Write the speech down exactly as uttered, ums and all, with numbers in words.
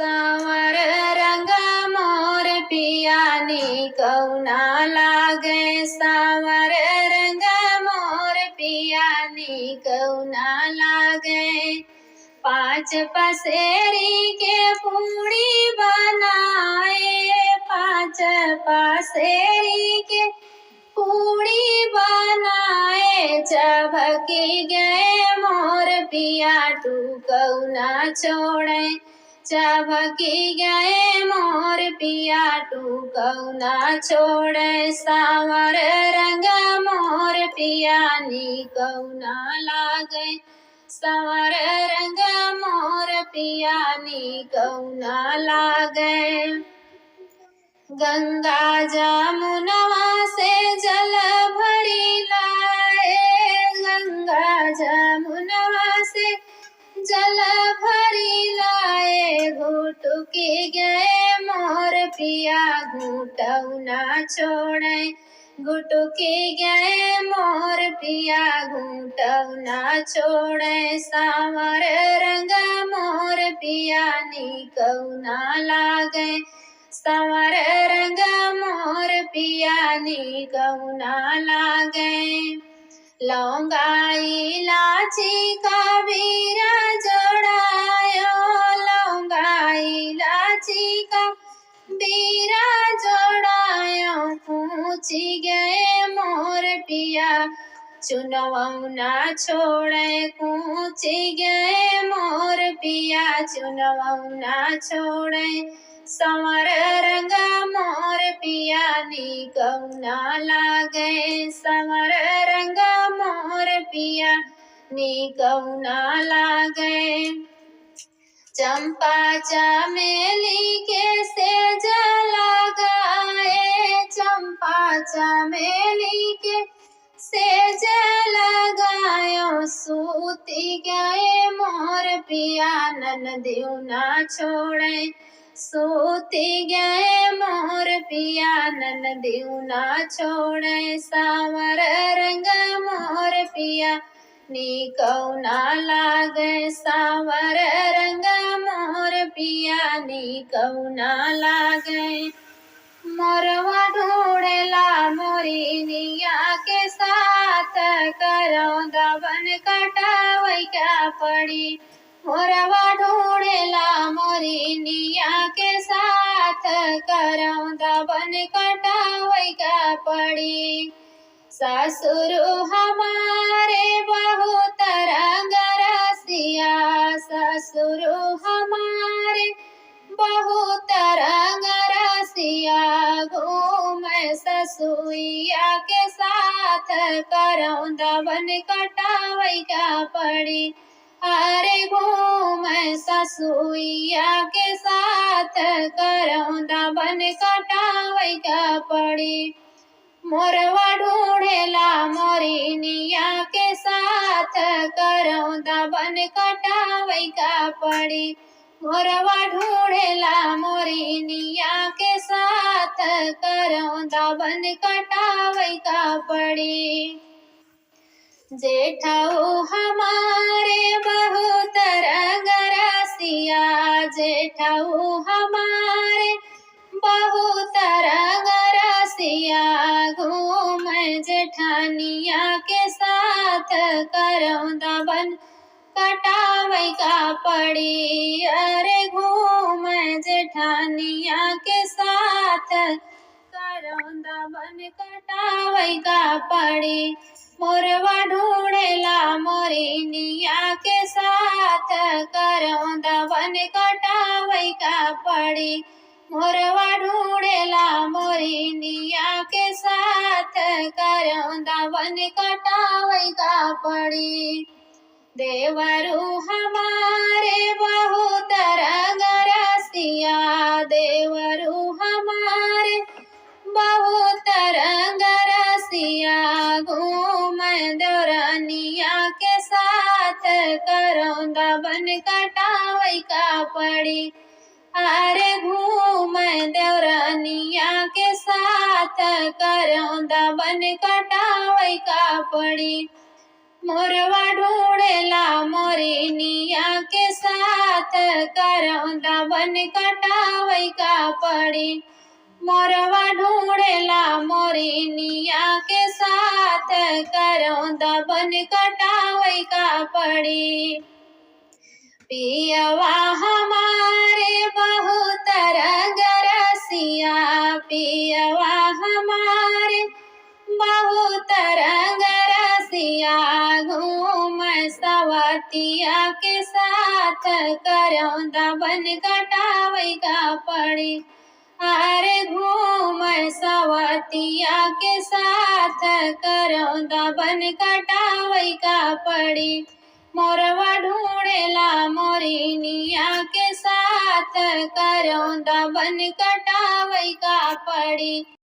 साँवर रंग मोर पिया नीकउ ना लागे, साँवर रंग मोर पिया नीकउ ना लागे। पाँच पसेरी के पूड़ी बनाए, पाँच पसेरी के पूड़ी बनाए, चभकी गए मोर पिया टूकउ ना छोड़े, चभकी गए मोर पिया टूकउ ना छोड़े, साँवर रंग मोर पिया नीकउ ना लागे, साँवर रंग मोर पिया नीकउ ना लागे। गंगा जमुनवा से जल भरी लाए, गंगा जमुनवा से जल भरी लाए, घुटुकी गए मोर पिया घूँटउ ना छोड़े, घुटुकी गए मोर पिया घूँटउ ना छोड़े, साँवर रंग मोर पिया नीकउ ना लागे, साँवर रंग मोर पिया नीकउ ना लागे। लौंगा इलाची का बीरा जोड़ायो, लौंगा इलाची का बीरा जोड़ायो, कूँची गए मोर पिया चुनवउ ना छोड़े, कूँची गए मोर पिया चुनवउ ना छोड़े, साँवर रंग मोर पिया नीकउ ना लागे, साँवर रंग मोर पिया नीकउ ना लागे। चंपा चमेली के सेज लगाए, चंपा चमेली के सेज लगायो, सूती गए मोर पिया ननदिउ ना छोड़े, सूती गए मोर पिया ननदिउ ना छोड़े, साँवर रंग मोर पिया नीकउ ना लागे, साँवर रंग मोर पिया नीकउ ना लागे। मोरवा ढूँढ़ेला मोरिनिया के साथ, करौंदा बन कटावइ का पड़ी। मोरवा ढूँढ़ेला मोरिनिया के साथ, करौंदा बन कटावइ का पड़ी। ससुरु हमारे बहुत रंग रसिया, ससुरु हमारे बहुत रंग रसिया, घूमे ससुइया के साथ, करौंदा बन कटावइ का पड़ी। अरे घूमे ससुइया के साथ, करौंदा बन कटावइ का पड़ी। मोरवा ढूँढ़ेला मोरिनिया के साथ, करौंदा बन कटावइ का पड़ी। मोरवा ढूँढ़ेला मोरिनिया के साथ, करौंदा बन कटावइ का पड़ी। जेठऊ हमारे बहुत रंग रसिया, जेठऊ हमारे बहुत रंग रसिया, घूमे जेठानिया के साथ, करौंदा बन कटावइ का पड़ी। अरे घूमे जेठानिया के साथ, करौंदा बन कटावइ का पड़ी। मोरवा ढूँढ़ेला मोरिनिया के साथ, करौंदा बन कटावइ का पड़ी। मोरवा ढूँढ़ेला मोरिनिया के साथ, करौंदा बन कटावइ का पड़ी। देवरू हमारे बहुत रंग रसिया, देवरू हमारे बहुत रंग रसिया, घूमे देवरानिया के साथ, करौंदा बन कटावइ का पड़ी। अरे घूमे देवरानिया के साथ, करौंदा बन कटावइ का पड़ी। मोरवा ढूंढेला मोरिनिया के साथ, करौंदा बन कटावै का पड़ी। मोरवा ढूंढेला मोरिनिया के साथ, करौंदा बन कटावै का पड़ी। पियवा हमारे बहुत रंग रसिया, पियवा हमारे बहुत रंग रसिया, घूम सवतिया के साथ, करौंदा बन कटावै का पड़ी। अरे घूम सवतिया के साथ, करौंदा बन कटावै का पड़ी। मोरवा ढूंढेला मोरिनिया के साथ, करौंदा बन कटावै का पड़ी।